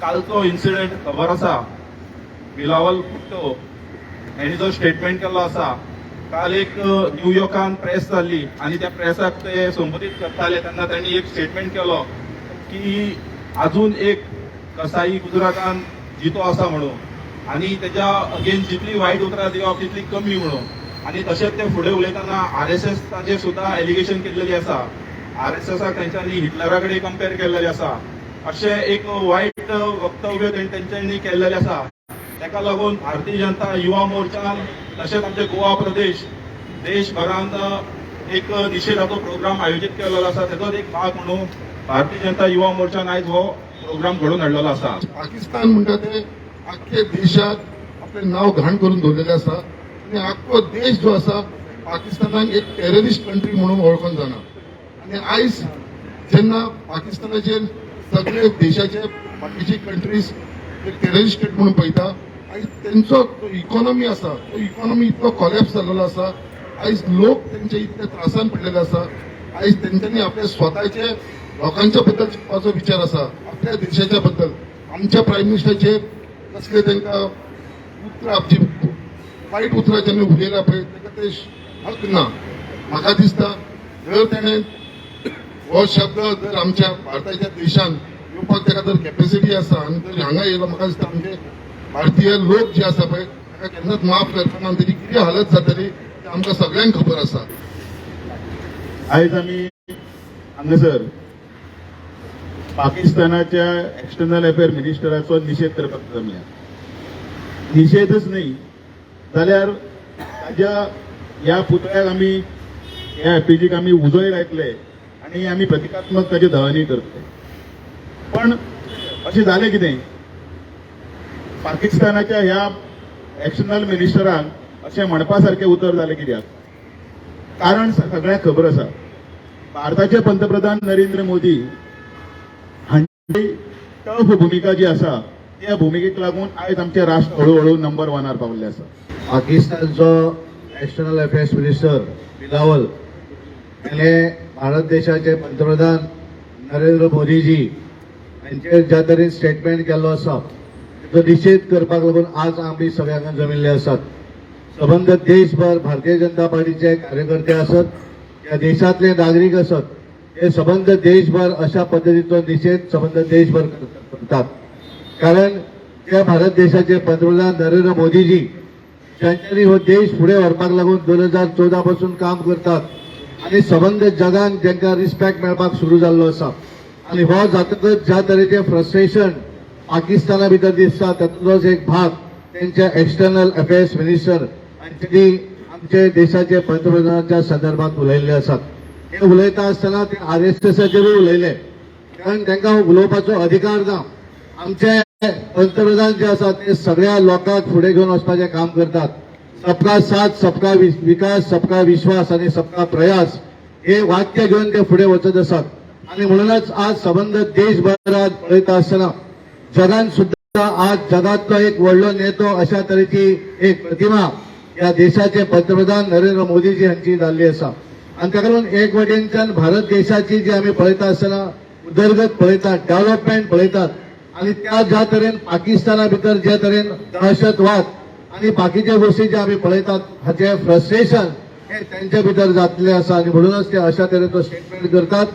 कालचो incident खबर आसा. बिलावल भुट्टो हेणी जो स्टेटमेंट केल्लो आसा, काल एक न्यूयॉर्कान प्रेस जाल्ली आनी त्या प्रेसाक ते संबोधीत करताले तेन्ना त्यांनी एक स्टेटमेंट केलो की अजून एक कसाई गुजरातान जितो आसा म्हणून आनी तेज्या अगेन्स्ट जितली वायट उतरां दिवप तितली कमी म्हणून. आनी तशेंच ते फुडें उलयतना आरएसएस ताचेर सुद्दां एलिगेशन केल्लेली आसा. आरएसएसाक तेंच्यांनी हिटलरा कडेन कंपेर केल्लेलें आसा. अशें एक वायट वक्तव्य तेंच्यांनी केल्लेलें आसा. ताका लागून भारतीय जनता युवा मोर्चान तशेंच आमचे गोवा प्रदेश देशभरांत एक निशेधाचो प्रोग्राम आयोजीत केलेलो आसा. तेजोच एक भाग म्हणून भारतीय जनता युवा मोर्चान आयज हो प्रोग्राम घडोवन हाडलेलो आसा. पाकिस्तान म्हणटा ते आख्खे देशाक आपलें नांव घाण करून दवरलेलें आसा आनी आख्खो देश जो आसा पाकिस्तानाक एक टेररिस्ट कंट्री म्हणून वळखून जाणा. आनी आयज जेन्ना पाकिस्तानाचेर सगळे देशाचे बाकीचे कंट्रीज एक टेररिस्ट स्टेट म्हणून पळयता, आयज तेंचो जो इकॉनॉमी आसा तो इकॉनॉमी इतलो कॉलॅप्स जाल्लो आसा. आयज लोक तेंचे इतले त्रासान पडलेले आसा. आयज तेंच्यांनी आपल्या स्वताचे लोकांच्या बद्दल चिंतपाचो विचार आसा, आपल्या देशाच्या बद्दल. आमच्या प्रायम मिनिस्टराचेर कसले तांकां उतरां, जी वायट उतरां जेन्ना उलयला पळय, ताका ते हक ना. म्हाका दिसता जर तेणें हो शब्द जर आमच्या भारताच्या देशान येवपाक ताका जर कॅपॅसिटी आसा आनी जर हांगा येयलो, म्हाका दिसता आमचे भारतीय लोक जे आसा पळय ताका केन्नाच माफ करतना आनी तेजी कितें हालत जातली ते आमकां सगळ्यांक खबर आसा. आयज आमी हांगासर पाकिस्तानाच्या एक्सटर्नल अफेअर मिनिस्टराचो निशेध करपाक जमल्या. निशेधच न्ही जाल्यार ताज्या ह्या पुतळ्याक आमी, ह्या एफिजीक आमी उजोय लायतले आनी आमी प्रतिकात्मक ताचे दहनूय करतले. पण अशें जालें कितें, पाकिस्तानाच्या ह्या एक्सटर्नल मिनिस्टरान अशें म्हणपा सारकें उतर जालें कित्याक? कारण सगळ्यांक खबर आसा, भारताचे पंतप्रधान नरेंद्र मोदी हांची टफ भुमिका जी आसा, त्या भुमिकेक लागून आयज आमचें राष्ट्र हळू हळू नंबर वनार पावल्लें आसा. पाकिस्तानचो एक्सटर्नल अफेअर्स मिनिस्टर बिलावल हाणें भारत देशाचे पंतप्रधान नरेंद्र मोदीजी हांचेर ज्या तरेन स्टेटमेंट केल्लो आसा तेचो निशेध करपाक लागून आज आमी सगळे हांगा जमिल्ले आसात. सबंद देशभर भारतीय जनता पार्टीचे कार्यकर्ते आसत या देशांतले नागरीक आसत, हे सबंद देशभर अशा पद्दतीचो निशेध सबंद देशभर करतात. कारण त्या भारत देशाचे पंतप्रधान नरेंद्र मोदीजी ज्यांच्यानी हो देश फुडें व्हरपाक लागून 2014 पासून काम करतात आनी सबंद जगान तांकां रिस्पेक्ट मेळपाक सुरू जाल्लो आसा. आनी हो जातकच ज्या तरेचें फ्रस्ट्रेशन पाकिस्ताना भितर दिसता, तातूंतलोच एक भाग तेंचे एक्सटर्नल अफेअर्स मिनिस्टर हांच्यांनी आमचे देशाचे पंतप्रधानाच्या संदर्भात उलयल्ले आसात. हे उलयता आसतना ते आरएसएसाचेरूय उलयले, कारण तांकां उलोवपाचो अधिकार ना. आमचे पंतप्रधान जे आसा ते सगळ्या लोकांक फुडें घेवन वचपाचें काम करतात. सबका साथ, सबका विकास, सबका विश्वास आनी सबका प्रयास हे वाक्य घेवन ते फुडें वचत आसात. आनी म्हणूनच आज सबंद देशभरात पळयता आसतना जगान सुद्दां आज जगांतलो एक व्हडलो नेतो अशा तरेची एक प्रतिमा ह्या देशाचे पंतप्रधान नरेंद्र मोदीजी हांची जाल्ली आसा. आनी ताका लागून एक वटेनच्यान भारत देशाची जी आमी पळयता आसतना उदरगत पळयतात, डेव्हलपमेंट पळयतात आनी त्या ज्या तरेन पाकिस्ताना भितर जे तरेन दहशतवाद आनी बाकीचे गोश्टी जे आमी पळयतात, हाचे फ्रस्ट्रेशन हे तेंच्या भितर जातलें आसा. आनी म्हणूनच ते अशा तरेचो स्टेटमेंट करतात.